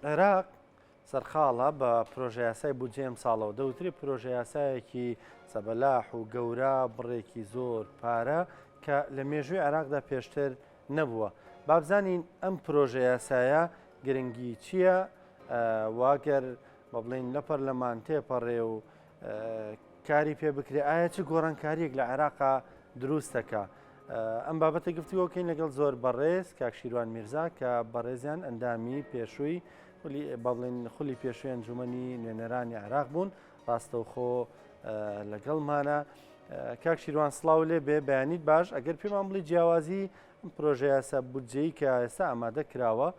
عێراق سەرقاڵە بە پرۆژەیاسای بودجەی ئەمساڵەوە، دەوترێ پرۆژەیاسایەکی زەبەلاح و گەورە، بڕێکی زۆر پارە کە لە مێژووی عێراقدا پێشتر نەبووە. با بزانین ئەم پرۆژەیاسایە گرنگی چییە و گەر بە بڵێین لە پەرلەمان تێپەڕێ و کاری پێ بکرێ ئایا چ گۆڕانکاریەک لە عێراقا دروست دەکا؟ ئەم بابەتە گفتوگۆکەین لەگەڵ زۆر بەڕێز کاک شیروان میرزا کە بەڕێزیان ئەندامی پێشووی بەڵێن خولی پێشووی ئەنجومەنی نوێنەرانی عێراق بوون ڕاستەوخۆ لەگەڵمانە. کاک شیروان سڵاو لێ بێ بەیانیت باش ئەگەر پێمان بڵی جیاوازی ئەم پرۆژەیاسا بودجەی کە ئێستا ئامادە کراوە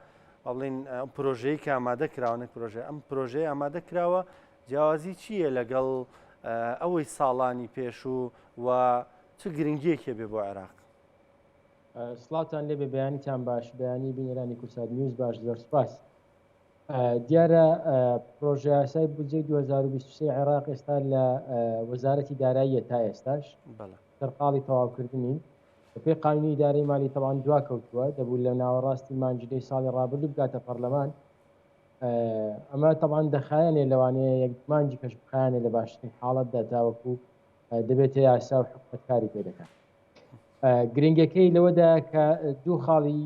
بڵین ئەم پرۆژەی کە ئامادە کراوە نەک پرۆژە ئەم پرۆژەی ئامادە کراوە جیاوازی چییە لەگەڵ ئەوەی ساڵانی پێشوو و چ گرنگیەکی هەبێ بۆ عێراق؟ سڵاوتان لێبێ بەیانیتان باش بەیانی بینەرانی کوردسات نیوز باش زۆر سپاس دیارە پرۆژەیاسای بودجەی 2023 عێراق ئێستا لە وەزارەتی داراییە تا ئێستاش سەرقاڵی تەواوکردنین بەپێی قانونی ئیدارەی مالی تەوان دوا کەوتووە دەبوو لە ناوەڕاستی مانگی دەی ساڵی ڕابردوو بگاتە پەرلەمان ئەمە تەبان دەخایەنێ لەوانەیە یەک مانگی کەش بخایەنێ لە باشترین حاڵەتدا تاوەکو دەبێتە یاسا و حکومەت کاری پێ دەکات. گرنگەکەی لەوەدا کە دوو خاڵی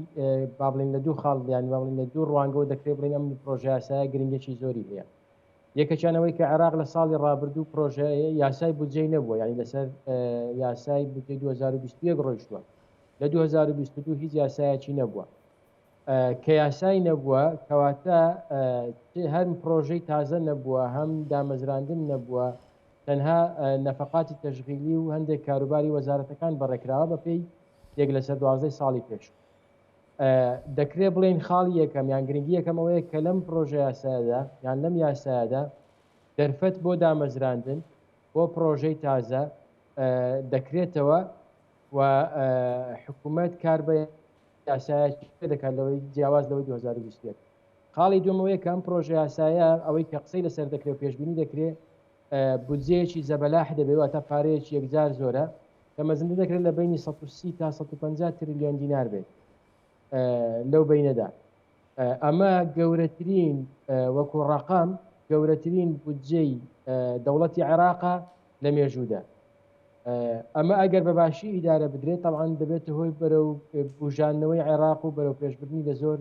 با بڵین لە دوو خاڵ یان با بڵین لە دوو ڕوانگەوە دەکرێت بڵین ئەم پرۆژەیاسایە گرنگێکی زۆری هەیە. یەکەکیان ئەوەی کە عێراق لە ساڵی ڕابردوو پرۆژە یاسای بودجەی نەبووە یعنی لەسەر یاسای بودجەی 2021 ڕۆیشتووە لە 2022 هیچ یاسایەکی نەبووە. کە یاسای نەبووە کەواتە هەم پرۆژەی تازە نەبووە هەم دامەزراندن نەبووە تەنها نەفەقاتی تەشغیلی و هەندێک کاروباری وەزارەتەکان بەڕێکراوە بەپێی یەک لەسەر دوازدەی ساڵی پێش دەکرێ بڵێین خاڵی یەکەم یان گرنگی یەکەم ئەوەیە کە لەم پرۆژە یاسایەدا یان لەم یاسایەدا دەرفەت بۆ دامەزراندن بۆ پرۆژەی تازە دەکرێتەوە و حکوومەت کار بە یاسایەکی دەکات لەوەی جیاواز لەوەی 2021. خاڵی دووەم ئەوەیە کە ئەم پرۆژە یاسایە ئەوەی کە قسەی لەسەر دەکرێت و پێشبینی دەکرێت بودجەیەکی زەبەلاح دەبێت واتە پارەیەکی یەکجار زۆرە کە مەزندە دەکرێت لە بینی 130 تا 150 تریلیۆن دینار بێت لەو بینەدا ئەمە گەورەترین وەکو ڕقم گەورەترین بودجەی دەوڵەتی عێراقە لە مێژوودا ئەمە ئەگەر بە باشی ئیدارە بدرێت تەبعەن دەبێتە هۆی بەرەو بوژاندنەوەی عێراق و بەرەو پێشبردنی لە زۆر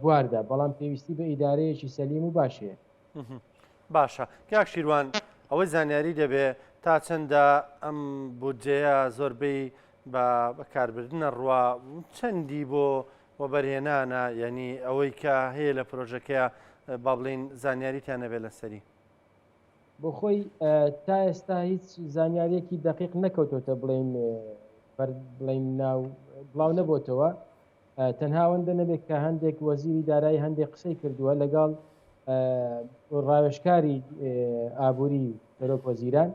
بواردا بەڵام پێویستی بە ئیدارەیەکی سەلیم و باش هەیە. باشە کاک شیروان ئەوەی زانیاری دەبێ تا چەندە ئەم بودجەیە زۆربەی بە بەکاربردنە ڕوا چەندی بۆ وەبەرهێنانە یعنی ئەوەی کە هەیە لە پرۆژەکەیە با بڵین زانیاریتان نەبێت لەسەری. بۆ خۆی تا ئێستا هیچ زانیاریەکی دەقیق نەکەوتۆتە بڵین بڵین ناو بڵاو نەبۆتەوە تەنها ئەوەندە نەبێت کە هەندێک وەزیری دارایی هەندێک قسەی کردووە لەگەڵ ڕاوێژکاری ئابووری سەرۆک وەزیران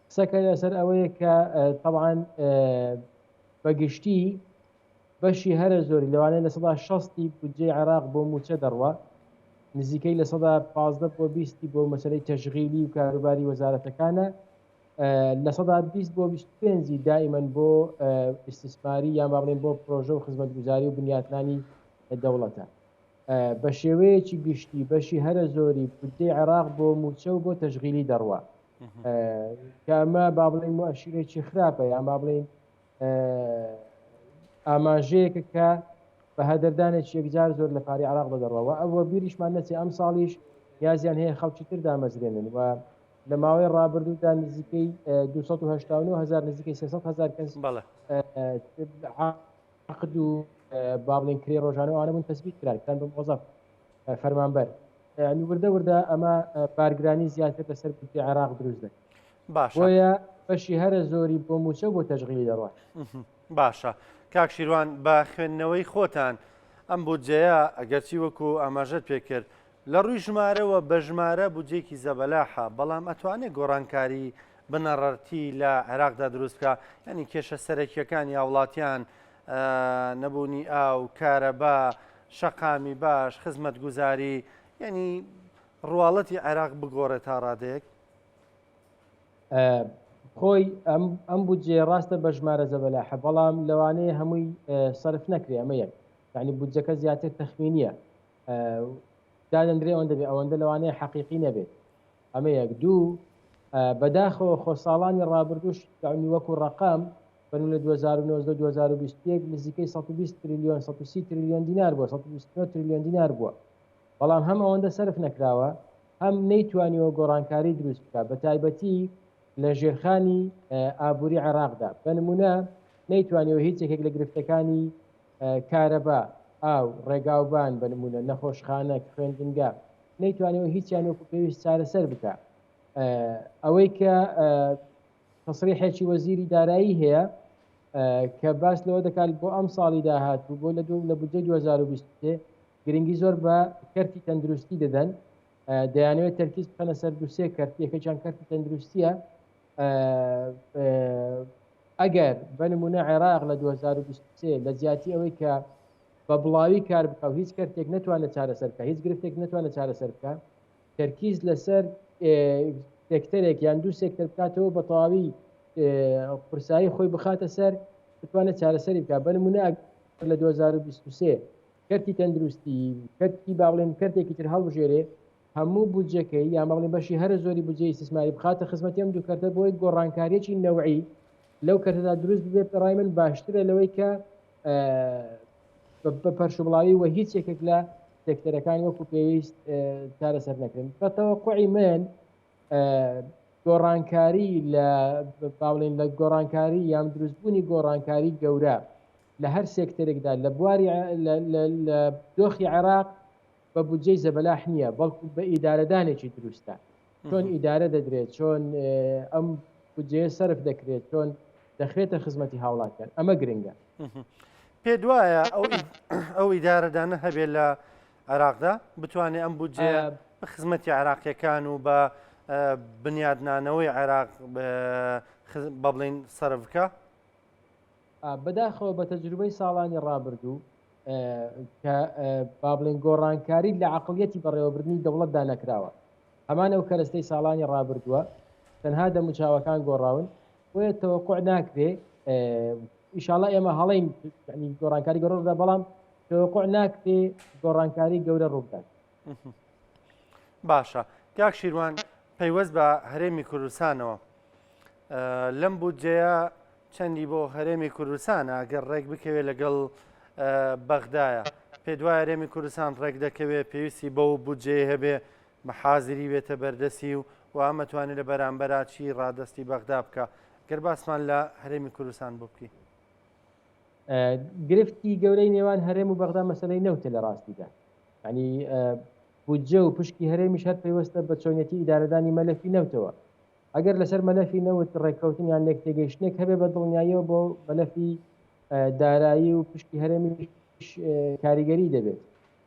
قسەکە لەسەر ئەوەیە کە طبعاان بەگشتی بەشی هەرە زۆری لەوانەیە 60% بودجەی عێراق بۆ مووچە دەڕوا نزیکەی 15% بۆ 20 بۆ مەسلەی تەشغیلی و کاروباری وەزارەتەکانە 20% بۆ 25 دائیمەن بۆ ئیستیسماری یان با بڵێن بۆ پرۆژە و خزمەتگوزاری و بنیاتنانی دەوڵەتە بە شێوەیەکی گشتی بەشی هەرە زۆری بودجەی عێراق بۆ مووچە و بۆ تەشغیلی دەڕوا کە ئەمە با بڵێن موئەشیرێکی خراپە یان با بڵێن ئاماژەیەکە کە بە هەدەردانێکی یەکجار زۆر لە پارەی عێراق بەدەڕەوە ئەوە بیریشمان نەچێ ئەم ساڵیش نیازیان هەیە خەڵکی تر دامەزرێنن و لە ماوەی ڕابردوودا نزیکەی 289 هزار نزیکەی 300 هزار کەس عقد و با بڵێن کرێ ڕۆژانە ئەوانە بوون تەسبیت کران کران بە مۆزەف فەرمانبەر یعنی وردە وردە ئەمە بارگرانی زیاتر لەسەر بودجەی عێراق دروست دەکات باشە بۆیە بەشی هەرە زۆری بۆ مووچە و بۆ تەشغیلی دەڕوات. باشە کاک شیروان بە خوێندنەوەی خۆتان ئەم بودجەیە ئەگەرچی وەکو ئاماژەت پێکرد لە ڕووی ژمارەوە بە ژمارە بودجەیەکی زەبەلاحە بەڵام ئەتوانێت گۆڕانکاری بنەڕەتی لە عێراقدا دروست بکە یعنی کێشە سەرەکیەکانی هاوڵاتیان نەبوونی ئاو کارەبا شەقامی باش خزمەتگوزاری یعنی ڕواڵەتی عێراق بگۆڕێت تا ڕادەیەک؟ خۆی ئەم بودجەیە ڕاستە بە ژمارە زەبەلاحە بەڵام لەوانەیە هەمووی سەرف نەکرێ ئەمە یەک یعنی بودجەکە زیاتر تەخمینیە. دادەندرێ ئەوەندە بێ ئەوەندە لەوانەیە حەقیقی نەبێت ئەمە یەک دوو بەداخەوە خۆ ساڵانی ڕابردووش یعنی وەکو ڕەقەم بەنو لە 2019 2021 نزیکەی 120 تریلیۆن 130 تریلیۆن دینار بووە 129 تریلیۆن دینار بووە بەڵام هەم ئەوەندە سەرف نەکراوە هەم نەیتوانیوە گۆڕانکاری دروست بکات بە تایبەتی لە ژێرخانی ئابووری عێراقدا بە نمونە نەیتوانیوە هیچ یەکێک لە گرفتەکانی کارەبا، ئاو، ڕێگاوبان بە نموونە، نەخۆشخانە، خوێندنگا، نەیتوانیوە هیچیان وەکو پێویست چارەسەر بکا. ئەوەی کە تەسریحێکی وەزیری دارایی هەیە کە باس لەوە دەکات بۆ ئەم ساڵی داهاتوو بۆ لە دوو لە بودجەی 2023 گرنگی زۆر بە کەرتی تەندروستی دەدەن دەیانەوێت تەرکیز بخەنە سەر دوو سێ کەرت یەکێکیان کەرتی تەندروستیە ئەگەر بە نمونە عێراق لە 2023 لە جیاتی ئەوەی کە بە بڵاوی کار بکە و هیچ کەرتێک نتوانێت چارەسەر بکە هیچ گرفتێک نتوانێت چارەسەر بکە تەرکیز لەسەر سێکتەرێک یان دوو سێکتەر بکاتەوە بە تەواوی قورسایی خۆی بخاتە سەر بتوانێت چارەسەری بکە بە نمونە لە 2023 کەرتی تەندروستی کەرتی با بڵێن کەرتێکی تر هەڵبژێرێ هەموو بودجەکەی یان با بڵێین بەشی هەرە زۆری بودجەی ئیستیسماری بخاتە خزمەتی ئەم دوو کەرتە بۆی گۆڕانکارییەکی نەوعی لەو کەرتەدا دروست ببێت بەڕای من باشترە لەوەی کە بە پەرشوبڵاوی و هیچ یەکێک لە سێکتەرەکان وەکو پێویست چارەسەر نەکرێن بە تەوەقعی من گۆڕانکاری لە با بڵێین لە گۆڕانکاری یان دروستبوونی گۆڕانکاری گەورە لە هەر سێکتەرێکدا لە بواری لە دۆخی عێراق بە بودجەی زەبەلاح نییە، بەڵکو بە ئیدارەدانێکی دروستە. چۆن ئیدارە دەدرێت، چۆن ئەم بودجەیە سەرف دەکرێت، چۆن دەخرێتە خزمەتی هاوڵاتیان، ئەمە گرنگە. پێت وایە ئەو ئیدارەدانە هەبێت لە عێراقدا بتوانێت ئەم بودجەیە بە خزمەتی عێراقیەکان و بە بنیادنانەوەی عێراق بە بڵین سەرف بکە؟ بەداخەوە بە تەجروبەی ساڵانی ڕابردوو کە با بڵێن گۆڕانکاری لە عقلیەتی بەڕێوەبردنی دەوڵەتدا نەکراوە هەمان ئەو کەرەستەی ساڵانی ڕابردووە تەنها دەموچاوەکان گۆڕاون بۆیە تەوەقع ناکرێ ئیشاڵا ئێمە هەڵین گۆڕانکاری گەڕدا بەڵام تەوەقع ناکرێ گۆڕانکاری گەورە ڕووبدات باشە کاک شیروان پەیوەست بە هەرێمی کوردستانەوە لەم بودجەیە چەندی بۆ هەرێمی کوردستانە ئەگەر ڕێک بکەوێت لەگەڵ بەغدایە پێ دوای هەرێمی کوردستان ڕێک دەکەوێت پێویستی بەو بودجەیە هەبێ بە حازری بێتە بەردەسی و و ئەمەتوانێت لە بەرامبەرا چی ڕادستی بەغدا بکە گەر باسمان لە هەرێمی کوردستان بۆ بکەی. گرفتی گەورەی نێوان هەرێم و بەغدا مەسەلەی نەوتە لە ڕاستیدا ینی بودجە و پشکی هەرێمیش هەر پەیوەستە بە چۆنیەتی ئیدارەدانی مەلەفی نەوتەوە ئەگەر لەسەر مەلەفی نەوت ڕێککەوتن یان لێکتێگەیشتنێک هەبێ بە دڵنیاییەوە بۆ مەلەفی دارایی و پشکی هەرێمیش کاریگەری دەبێت.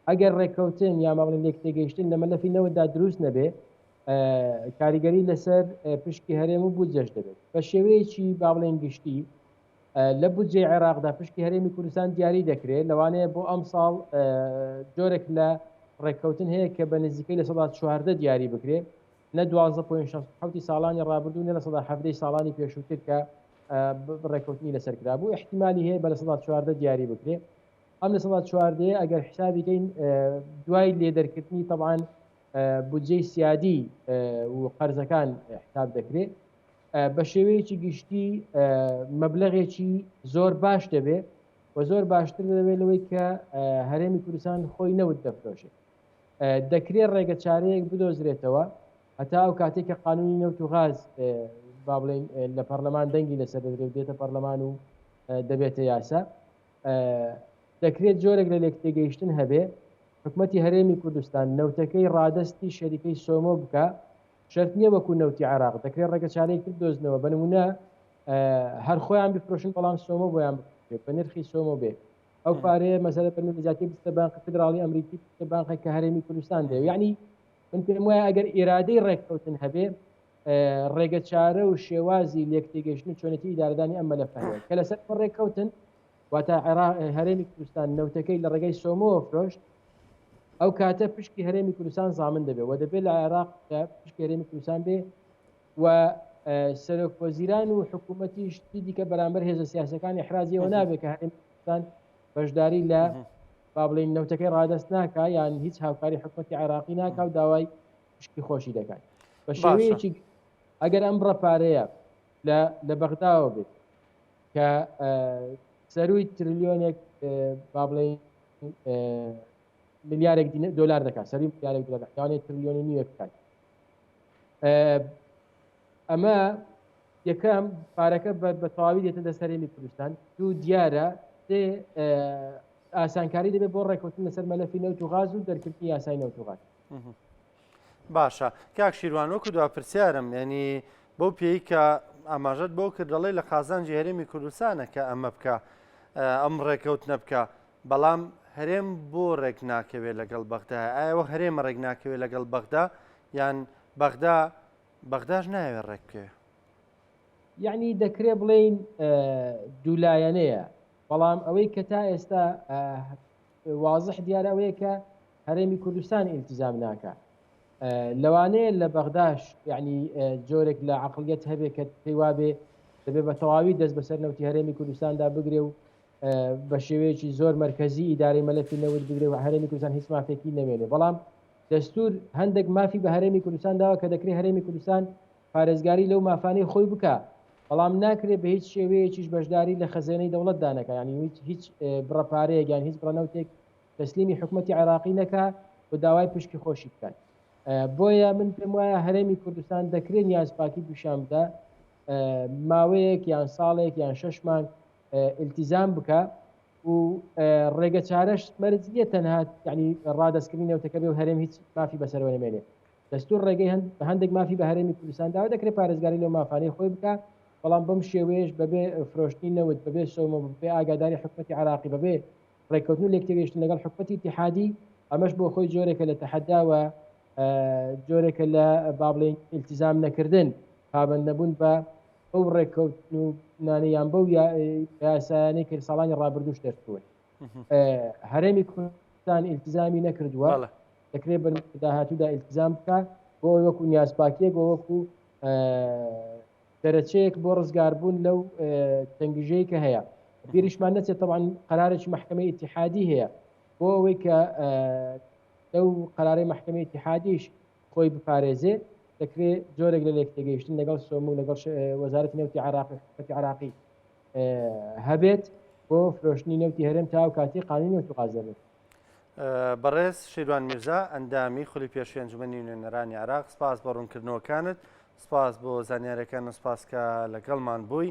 ئەگەر ڕێککەوتن یان با بڵێین لێکتێگەیشتن لە مەلەفی نەوتدا دروست نەبێ کاریگەری لەسەر پشکی هەرێم و بودجەش دەبێت. بە شێوەیەکی با بڵێین گشتی لە بودجەی عێراقدا پشکی هەرێمی کوردستان دیاری دەکرێت لەوانەیە بۆ ئەمساڵ جۆرێک لە ڕێککەوتن هەیە کە بە نزیکەی 14% دیاری بکرێت نە دوازدە point 67 ی ساڵانی ڕابردوو نە 17% ی ساڵانی پێشووتر کە ڕێککەوتنی لەسەر کرابوو احتیمالی هەیە بە 14% دیاری بکرێت ئەم 14% ئەگەر حسابی کەین دوای لێدەرکردنی طبعا بودجەی سیادی و قەرزەکان حساب دەکرێت بە شێوەیەکی گشتی مەبلەغێکی زۆر باش دەبێت و زۆر باشتر دەبێت لەوەی کە هەرێمی کوردستان خۆی نەوت دەفرۆشێت دەکرێت ڕێگە چارەیەک بدۆزرێتەوە هەتا ئەو کاتێک کە قانونی نەوت و غاز با بڵێین لە پەرلەمان دەنگی لەسەر دەدرێت دێتە پەرلەمان و دەبێتە یاسا دەکرێت جۆرێک لە لێکتێگەیشتن هەبێ حکومەتی هەرێمی کوردستان نەوتەکەی ڕادستی شەریکەی سۆمۆ بکە شەرت نییە وەکو نەوتی عێراق دەکرێت ڕێگە چارەیەک تر بدۆزنەوە بە نمونە هەر خۆیان بفرۆشن بەڵام سۆمۆ بۆیان بفرۆشێت بە نرخی سۆمۆ بێ ئەو پارەیە مەسەلە بە نمونە زیاتر بچێتە بانقی فیدراڵی ئەمریکی بچێتە بانقێک کە هەرێمی کوردستان دەیەوێت یعنی من پێم وایە ئەگەر ئیرادەی ڕێککەوتن هەبێ ڕێگە چارە و شێوازی لێکتێگەیشتن و چۆنێتی ئیدارەدانی ئەم مەلەفە هەیە کە لەسەر ڕێککەوتن واتە عێراق هەرێمی کوردستان نەوتەکەی لە ڕێگەی سۆمۆوە فرۆشت ئەو کاتە پشکی هەرێمی کوردستان زامن دەبێت و دەبێت لە عێراق پشکی هەرێمی کوردستان بێ و سەرۆک وەزیران و حکوومەتیش دیکە بەرامبەر هێزە سیاسەکانی حرازیەوە نابێت کە هەرێمی کوردستان بەشداری لە. با بڵێین نەوتەکەی ڕادەست ناکا یان هیچ هاوکاری حکومەتی عێراقی ناکا و داوای پشکی خۆشی دەکات بە شێوەیەکی ئەگەر ئەم بڕە پارەیە لە لە بەغداوە بێت کە سەروی تریلیۆنێک با بڵێین ملیارێک دۆلار دەکات سەروی ملیارێک دۆلار دەکات تریلیۆنی نیوێک بکات ئەمە یەکەم پارەکە بە تەواوی دێتە دەست هەرێمی کوردستان دوو دیارە سێ ئاسانکاری دەبێت بۆ ڕێککەوتن لەسەر مەلەفی نەوت و غاز و دەرکردنی یاسای نەوت و غاز. باشە کاک شیروان وەکو دوا پرسیارم یعنی بەو پێی کە ئاماژەت بۆ کرد دەڵێ لە قازانجی هەرێمی کوردستانە کە ئەمە بکە ئەم ڕێکەوتنە بکە بەڵام هەرێم بۆ ڕێک ناکەوێت لەگەڵ بەغدا ئایا هەرێمە ڕێک ناکەوێت لەگەڵ بەغدا یان بەغدا بەغداش نایەوێت ڕێک بکەوێت. یەعنی دەکرێ بڵێین دوولایەنەیە، بەڵام ئەوەی کە تا ئێستا وازح دیارە ئەوەیە کە هەرێمی کوردستان ئیلتیزام ناکا. لەوانەیە لە بەغداش یعنی جۆرێک لە عقلیەت هەبێ کە پێی وابێ دەبێ بە تەواوی دەست بەسەر نەوتی هەرێمی کوردستاندا بگرێ و بە شێوەیەکی زۆر مەرکەزی ئیدارەی مەلەفی نەوت بگرێ و هەرێمی کوردستان هیچ مافێکی نەمێنێ بەڵام دەستور هەندێک مافی بە هەرێمی کوردستان داوە کە دەکرێت هەرێمی کوردستان پارێزگاری لەو مافانەی خۆی بکا بەڵام ناکرێت بە هیچ شێوەیەکیش بەشداری لە خەزێنەی دەوڵەتدا نەکا یانی هیچ هیچ بڕە پارەیەک یان هیچ بڕە نەوتێک تەسلیمی حکومەتی عێراقی نەکا و داوای پشکی خۆشی بکات بۆیە من پێم وایە هەرێمی کوردستان دەکرێت نیازپاکی پیشان بدا ماوەیەک یان ساڵێک یان شەش مانگ ئیلتیزام بکە و ڕێگە چارەش مەرج نییە تەنها یعنی ڕادەستکردنی نەوتەکە بێ و هەرێم هیچ مافی بەسەرەوە نەمێنێ دەستور ڕێگەی بە هەندێک مافی بە هەرێمی کوردستان داوە دەکرێت پارێزگاری لەو مافانەی خۆی بکە بەڵام بەم شێوەیەش بەبێ فرۆشتنی نەوت بەبێ سۆمۆ بەبێ ئاگاداری حکومەتی عراقی بەبێ ڕێککەوتن و لێکتێگەیشتن لەگەڵ حکومەتی ئیتیحادی ئەمەش بۆ خۆی جۆرێکە لە تەحەدا و جۆرێکە لە با بڵێین ئیلتیزام نەکردن پابەند نەبوون بە بەو ڕێککەوتن و نانە یان بەو یاسایانەی کە ساڵانی ڕابردووش دەرچوون هەرێمی کوردستان ئیلتیزامی نەکردووە دەکرێت بە داهاتوودا ئیلتیزام بکە بۆ وەکو نیازپاکیەک بۆ وەکو دەرەچەیەک بۆ ڕزگاربوون لەو تەنگژەی کە هەیە بیریشمان نەچێت طبعا قرارێکی محکمەی ئیتیحادی هەیە بۆ ئەوەی کە لەو قرارەی محکمەی ئیتیحادیش خۆی بپارێزێ دەکرێ جۆرێک لە لێکتێگەیشتن لەگەڵ سۆمو لەگەڵ وەزارەتی نەوتی عراقی حکومەتی عراقی هەبێت بۆ فرۆشتنی نەوتی هەرێم تا ئەو کاتی قانونی نەوت و غاز دەبێت. بەڕێز شیروان میرزا ئەندامی خولی پێشوی ئەنجومەنی نوێنەرانی عێراق سپاس بۆ ڕوونکردنەوەکانت سپاس بۆ زانیارەکان و سپاس کە لەگەڵمان بووی.